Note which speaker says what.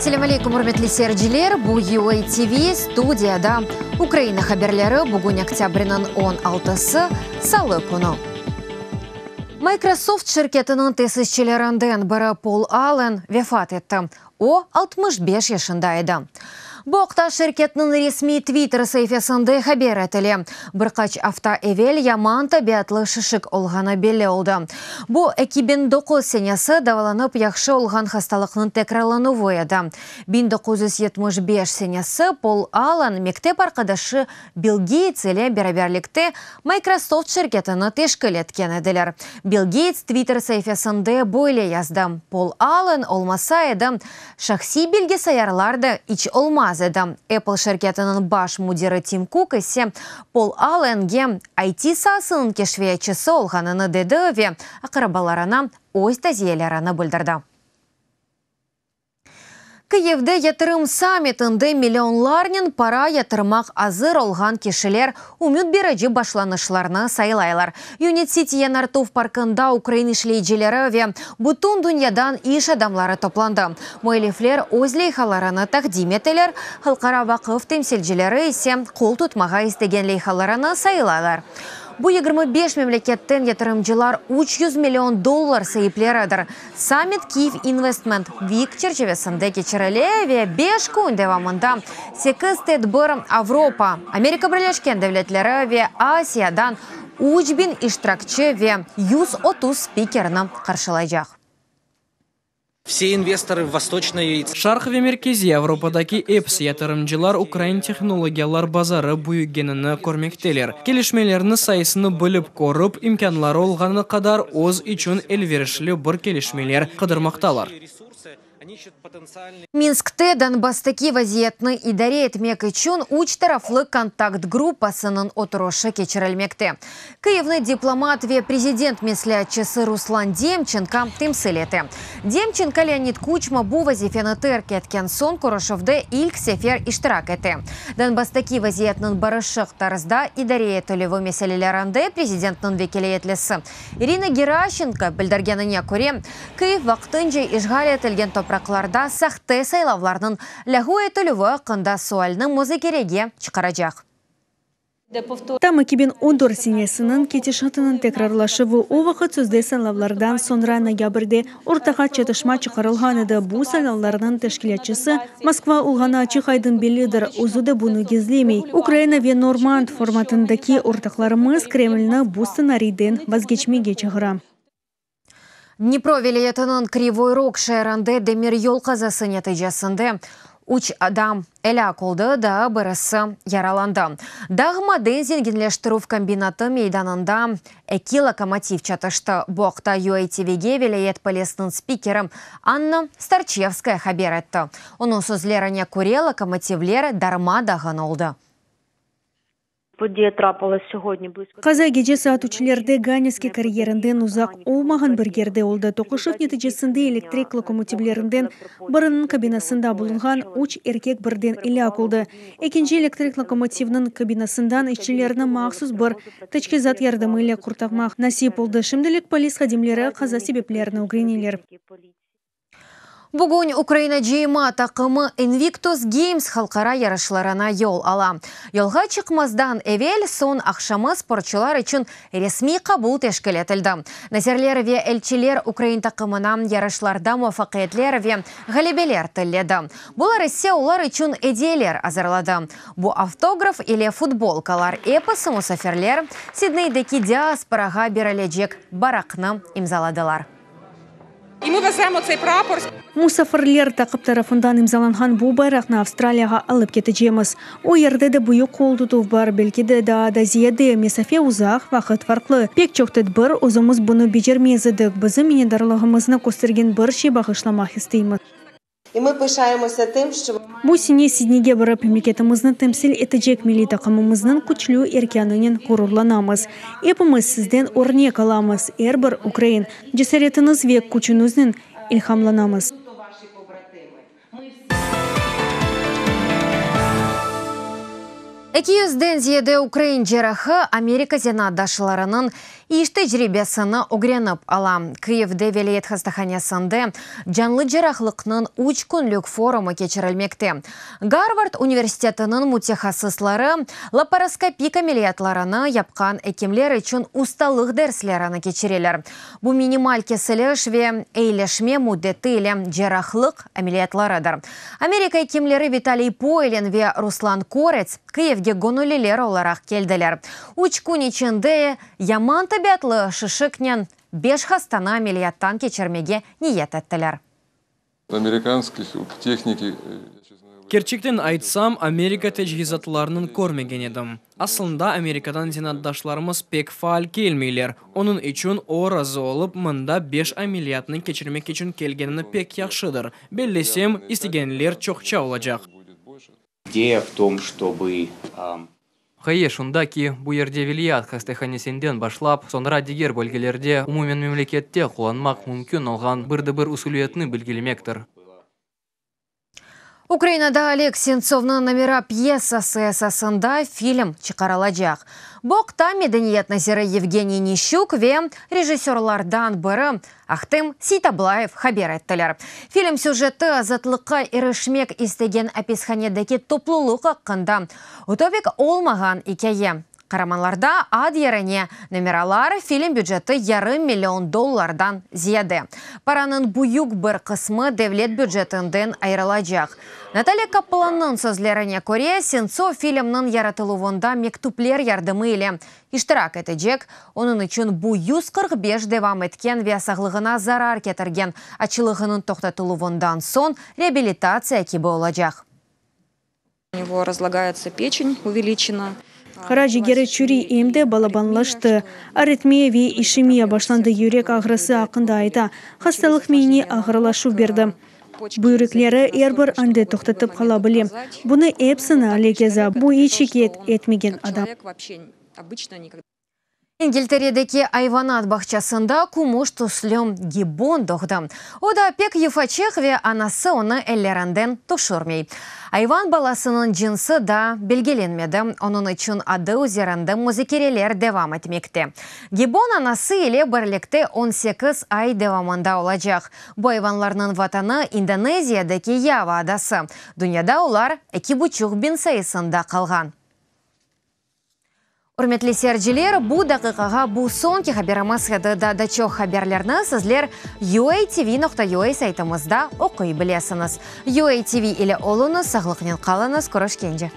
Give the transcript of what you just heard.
Speaker 1: Selâm aleykum, ürmetli seyirciler! Bu UA TV, studiyada Ukraina haberleri, bugün oktâbrniñ on altısı, salı künü. Microsoft şirketiniñ tesisçilerinden biri Pol Allen vefat etti. O, 65 yaşında edi. Bu aqta şirketniñ resmiy Twitter saifesinde haber etile. Bir qaç afta evel yaman tabiatlı şişik olğanı belli oldı. Bu, 2009 senesi davalanıp yahşı olğan hastalıqnıñ tekrarlanuvı edi. 1975 senesi Pol Allen mektep arqadaşı Bill Geyts ile beraberlikte Microsoft şirketini teşkil etken ediler. Bill Geyts Twitter saifesinde böyle yazdı, Pol Allen olmasa edi, şahsiy bilgisayarlar da iç olmaz edi. Apple şirketiniñ baş müdiri Tim Kuk ise Pol Allenge IT saasınıñ keşfiyatçısı olğanını dedi ve aqrabalarına öz taziyelerini bildirdi. Kıyivde yatırım sammitinde millionlarnen para yatırmaq azır olğan kişiler ümüt berici başlanışlarnı saylaylar. Unit-City yanartuv parkında ukrain işleyicileri ve bütün dünyadan iş adamları toplandı. Müellifler öz leyhalarını taqdim eteler, halqara vaqıf temsilcileri ise qol tutmağa istegen leyhalarını saylaylar. Bu 25 memleketten yatırımcılar 300 million dollar saipleridir. Sammit Kyiv Investment Week çerçivesinde keçirile ve beş kün devamında sekiz tedbir Avropa, Amerika Birleşken Devletleri ve Asiyadan 3000 iştirakçi ve 130 spikerni qarşılaycaq.
Speaker 2: Vse investorı v Vostoçnoy.
Speaker 3: Şarq ve Merkeziy Avropadaki episi yatırımcılar ukrain tehnologiyalar bazarı büyügenini körmekteler. Kelişmelerni sayısını bilip körip, imkânları olğanı qadar öz içün elverişli bir kelişmeler qıdırmaqtalar.
Speaker 1: Minskte Donbasstaki vaziyetni idare etmek içün üç taraflı kontakt gruppasınıñ oturışı keçirilmekte. Kyivni diplomat ve prezident mesleatçısı Ruslan Demçenko temsil ete. Demçenko Leonid Kuçma bu vazifeni terk etken soñ körüşüvde ilk sefer iştirak ete. Donbasstaki vaziyetniñ barışıq tarzda idare etilüvi meselelerinde prezidentniñ vekâletlisi İrina Geraşenko bildirgenine köre, Kyiv vaqtınca işğal etilgen topraqlarda sahte saylavlarnıñ lâğu etilüvi aqqında sualni muzakerege çıqaracaq.
Speaker 4: Tam 2014 senesiniñ ketişatınıñ tekrarlaşuvı, o vaqıt sözde saylavlardan soñra noyabrde ortağa çatışma çıqarılğan edi, bu saylavlarnıñ teşkilâtçısı Moskva olğanı açıq-aydın bellidir, özü de bunı gizlemey. Ukraina ve Normand formatındaki ortaqlarımız Kremlni bu stsenariyden vazgeçmege çağıra.
Speaker 1: Dnipro vilâyetiniñ Krivoy Rog şeerinde demiryol qazası neticesinde üç adam elâk oldı, daa birisi yaralandı. Dağ maden zenginleştirüv kombinatı meydanında eki lokomotiv çatıştı. Bu aqta UATVge vilâyet polisiniñ spikeri Anna Starçevskaya haber etti. Onıñ sözlerine köre, lokomotivler darma-dağın oldı.
Speaker 5: Podiya trapılas sögodni blızko.
Speaker 4: Qaza gece saat üçlerde Ganevskiy karyerinden uzaq olmağan bir yerde oldı. Toquşuv neticesinde elektrik lokomotivlerinden biriniñ kabinasında bulunğan üç erkek birden elâk oldı. Ekinci elektrik lokomotivniñ kabinasından işçilerni mahsus bir teçhizat yardımı ile qurtarmaq nasip oldı. Şimdilik polis hadimleri qaza sebeplerini ögreneler.
Speaker 1: Bugün Ukraina cıyma taqımı Invictus Games halqara yarışlarına yol ala. Yolğa çıqmazdan evel soñ aqşamı sportçular içün resmiy qabul teşkil etildi. Nazirler ve elçiler ukrain taqımına yarışlarda muvafaqiyetler ve ğalebeler tilledi. Bular ise olar içün ediyeler azırladı. Bu avtograf ile futbolkalar, episi musafirler Sidneydeki diasporağa berilecek baraqnı imzaladılar.
Speaker 4: Musafirler taqip tarafından imzalanğan bu bayraqnı Avstraliyağa alıp ketecemiz. O yerde de büyük qol tutuv bar, belki de daa da ziyade, mesafe uzaq, vaqıt farqlı. Pek çoq tedbir, özümiz bunı becermez edik, bizim minnetdarlığımıznı köstergen bir şey bağışlamaq isteymiz. Bu sene Sidneyge barıp, memleketimizni temsil etecek milliy taqımımıznıñ küçlü erkânınen ğururlanamız. Epimiz sizden örnek alamız, er bir ukrain. Cesaretiñiz ve küçüñiznen ilhamlanamız.
Speaker 1: Eki yüzden ziyade ukrain cerrahı Amerika zenaatdaşlarınıñ. İş tecribesini ögrenip ala. Kıyivde vilâyet hastahanesinde canlı cerrahlıqnıñ üç künlük forumı keçirilmekte. Garvard universitetiniñ mütehassısları laparoskopik ameliyatlarını yapqan ekimler içün ustalıq derslerini keçireler. Bu minimal kesiliş ve eyileşme müddeti ile cerrahlıq ameliyatlarıdır. Amerika ekimleri Vitaliy Poylin ve Ruslan Korets Kıyivge göñülliler olaraq keldiler. Üç kün içinde yaman tabiatlı şişiknen beş hastanı ameliyattan keçirmege niyet ettiler.
Speaker 6: Amerikanskih tehniki.
Speaker 3: Kerçekten aytsam, Amerika techizatlarınıñ körmegen edim. Aslında, Amerikadan zenaatdaşlarımız pek faal kelmeyler. Onıñ içün o, razı olıp, mında beş ameliyatnı keçirmek içün kelgenini pek yahşıdır. Bellesem, istegenler çoqça olacaq.
Speaker 7: İdeya v tom, çtoby.
Speaker 8: Ğaye şunda ki, bu yerde vilâyet hastahanesinden başlap, soñra diger bölgelerde, umumen memlekette qullanmaq mümkün olğan bir de bir usuliyetni belgilemektir.
Speaker 1: Ukrainada Oleg Sentsovnıñ Nomera pyesası esasında film çıqarılacaq. Bu aqta medeniyet naziri Yevgeniy Nişçuk ve rejissörlardan biri Ahtem Seytablayev haber ettiler. Film süjeti azatlıqqa irişmek istegen apishanedeki toplulıq aqqında utopik olmağan ikâye. Qaramanlarda ad yerine nomeralar, film büceti yarım million dollardan ziyade. Paranıñ büyük bir qısmı devlet bücetinden ayırılacaq. Natalya Kaplannıñ sözlerine köre, Sentsov filmniñ yaratıluvında mektüpler yardımı ile iştirak etecek, onıñ içün bu 145 devam etken ve sağlığına zarar ketirgen açlığınıñ toqtatıluvından soñ reabilitatsiya kibi olacaq.
Speaker 9: U него разлагается печень, увеличена.
Speaker 4: Qara cigeri çürüy em de balabanlaştı. Aritmiya ve işemiya başlandı, yürek ağrısı aqqında ayta. Hastalıq miyine ağırlaşuv berdi. Büyrekleri er bir ande toqtatıp qala bile. Bunı epsini Oleg yaza. Bu iç şikâyet etmegen adam.
Speaker 1: İngilteredeki ayvanat bağçasında kümüş tüslü gibbon doğdı. O da pek yufaçıq ve anası onı ellerinden tüşürmey. Ayvan balasınıñ cınsı daa belgilenmedi, onıñ içün adı üzerinde muzakereler devam etmekte. Gibbon anası ile birlikte 18 ay devamında olacaq. Bu ayvanlarnıñ vatanı İndoneziyadaki Yava adası. Dünyada olar eki buçuq biñ sayısında qalğan. Ürmetli seyirciler, bu daqiqağa bu soñki haberimiz edi. Daa da çoq haberlerni sizler uatv.ua saytımızda oquy bilesiñiz. UATV ile oluñız, sağlıqnen qalıñız, körüşkence.